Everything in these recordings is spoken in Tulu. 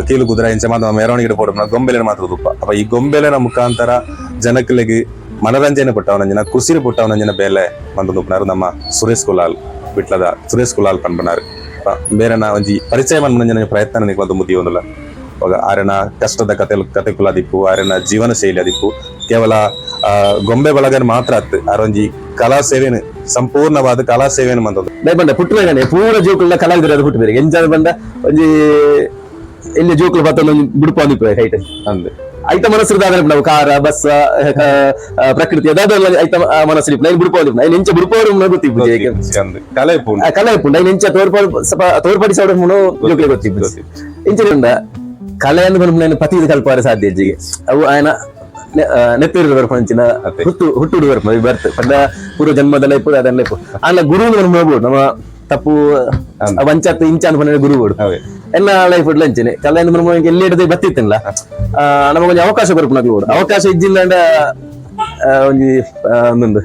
ಕೀಲು ಕುದುರೆ ಇಂಚ ಮಾತ ಮೆರವಣಿಗೆ ಪೋಡು ಗೊಂಬೆಲೆನ ಮಾತ್ರ ತೂಪ. ಅಪ್ಪ ಈ ಗೊಂಬೆಲೆನ ಮುಖಾಂತರ ಜನಕ್ಲೆಗ್ ಮನರಂಜನೆ ಪುಟ್ಟವನಂಜಿನ, ಖುಷಿನ ಪುಟ್ಟವನಂಜಿನ ಬೇಲೆ ಮಂತೊಂದುಪ್ಪುನಾರು ನಮ್ಮ ಸುರೇಶ್ ಕುಲಾಲ್, ವಿಟ್ಲದ ಸುರೇಶ್ ಕುಲಾಲ್ ಪನ್ಪನಾರು. ಬೇರೆನ ಒಂಜಿ ಪರಿಚಯ ಮನ್ಪುನಂಚಿನ ಪ್ರಯತ್ನ ನಿಕ್ಲ ದುಂಬು ಅವಾಗ ಆರೆನ ಕಷ್ಟದ ಕತೆ ಕತೆಕುಲಾದಿಪ್ಪು, ಆರೆನ ಜೀವನ ಶೈಲಿ ಅದಿಪ್ಪು, ಕೇವಲ ಗೊಂಬೆ ಬಳಗನ್ ಮಾತ್ರ ಅತ್ತು, ಆರೊಂಜಿ ಕಲಾ ಸೇವೆನು, ಸಂಪೂರ್ಣವಾದ ಕಲಾ ಸೇವೆನು ಮಂತೊಂದು. ದಯ ಬಂಡ ಪುಟ್ಟುನಗನೆ ಪೂರ ಜೋಕುಲ್ನ ಕಲಾವಿದರು ಅದು ಪುಟ್ಟುಬೇರೆ. ಎಂಚಾದ ಬಂಡ ಒಂಜಿ ಎಲ್ಲಿ ಜೋಕುಲು ಬತ್ತೊಂದು ಒಂಜಿ ಬುಡುಪು ಅಂದಿಪ್ಪು ಕೈಟ್. ಐತ ಮನಸ್ಸು ನಾವು ಕಾರ, ಬಸ್, ಪ್ರಕೃತಿ ಅದಾದ ಐತ ಮನಸ್ಸು ಐನ್ ಬುಡುಪು ಅಂದಿಪ್ಪು. ಐನ್ ಎಂಚ ಬುಡುಪವರು ಗೊತ್ತಿಪ್ಪು. ಅಂದ್ ಕಲೆ ಇಪ್ಪುಂಡು. ಆ ಕಲೆ ಇಪ್ಪುಂಡು. ಐನ್ ಎಂಚ ತೋರ್ಪಾಡ್ ತೋರ್ಪಡಿಸೋಡು ಜೋಕುಲೆ ಗೊತ್ತಿಪ್ಪು. ಇಂಚ ಕಲೆ ಅಂದ್ ಪನ್ಪುನ ಪತಿದು ಕಲ್ಪಾರೆ ಸಾಧ್ಯ ಇಜ್ಜಿಗೆ. ಅವು ಆಯನ ನೆತ್ತೂರು ಬರ್ಪಂಚಿನ ಹುಟ್ಟು ಹುಟ್ಟುಡು ಬರ್ಪ ಬರ್ತ್ ಪಂಡ ಪೂರ್ವ ಜನ್ಮದಲ್ಲ ಇಪ್ಪು, ಅದೆಲ್ಲ ಇಪ್ಪು. ಆಂಡ ಗುರು ನೋಡ್ಬೋದು, ನಮ್ಮ ತಪ್ಪು ವಂಚತ್ ಇಂಚ ಅಂದ್ ಪಂಡ ಗುರು ಬೋಡು. ಎನ್ನ ಲೈಫ್ ಅಂಚನೆ ಕಲೆ ಅಂದ್ ಪನ್ಪುನ ಎಲ್ಲಿ ಹಿಡಿದು ಬತ್ತಿತ್ತಿಲ್ಲ. ನಮಗೊಂಜಿ ಅವಕಾಶ ಬರ್ಪುನಕ್ಲು ಬೋಡು. ಅವಕಾಶ ಇಜ್ಜಿಂದ ಒಂಜಿ ಒಂದೊಂದು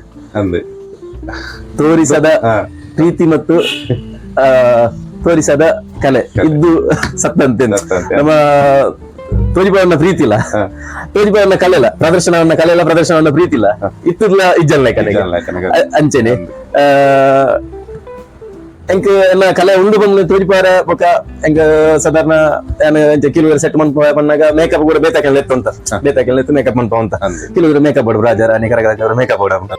ತೋರಿಸದ ಪ್ರೀತಿ ಮತ್ತು ತೋರಿಸದ ಕಲೆ ಇದ್ದು ಸತ್ತಂತೆ. ಸತ್ತಂತೆ. ನಮ್ಮ ತೋಜಿಪವನ್ನ ಪ್ರೀತಿ ಇಲ್ಲ, ತೋಜಿಪವನ್ನ ಕಲೆ ಇಲ್ಲ, ಪ್ರದರ್ಶನವನ್ನ ಕಲೆ ಇಲ್ಲ, ಪ್ರದರ್ಶನವನ್ನ ಪ್ರೀತಿ ಇಲ್ಲ, ಇತ್ತುದ್ಲ ಇಜ್ಜಲ್ಲ ಕಲೆಗೆ. ಇಜ್ಜಲ್ಲ ಕಲೆಗೆ. ಅಂಚೆನೆ ಎಂಕ್ ಎಲ್ಲ ಕಲೆ ಉಂಡು ಬಂದು ತೋಜಿಪಾರ ಬೊಕ ಎಂಕ್ ಸಾಧಾರಣ ಯಾನ್ ಅಂಚೆ ಕಿಲುವೆರ್ ಸೆಟ್ ಮನ್ಪ ಪನ್ನಾಗ ಮೇಕಪ್ ಕೂಡ ಬೇತಾಕೆಲ್ಲ ಎತ್ತು ಅಂತ, ಬೇತಾಕೆಲ್ಲ ಎತ್ತು ಮೇಕಪ್ ಮನ್ಪ ಅಂತ. ಕಿಲುವೆರ್ ಮೇಕಪ್ ಬೋಡು, ರಾಜ ರಾಣಿ ಕರಗ ಮೇಕಪ್ ಬೋಡು.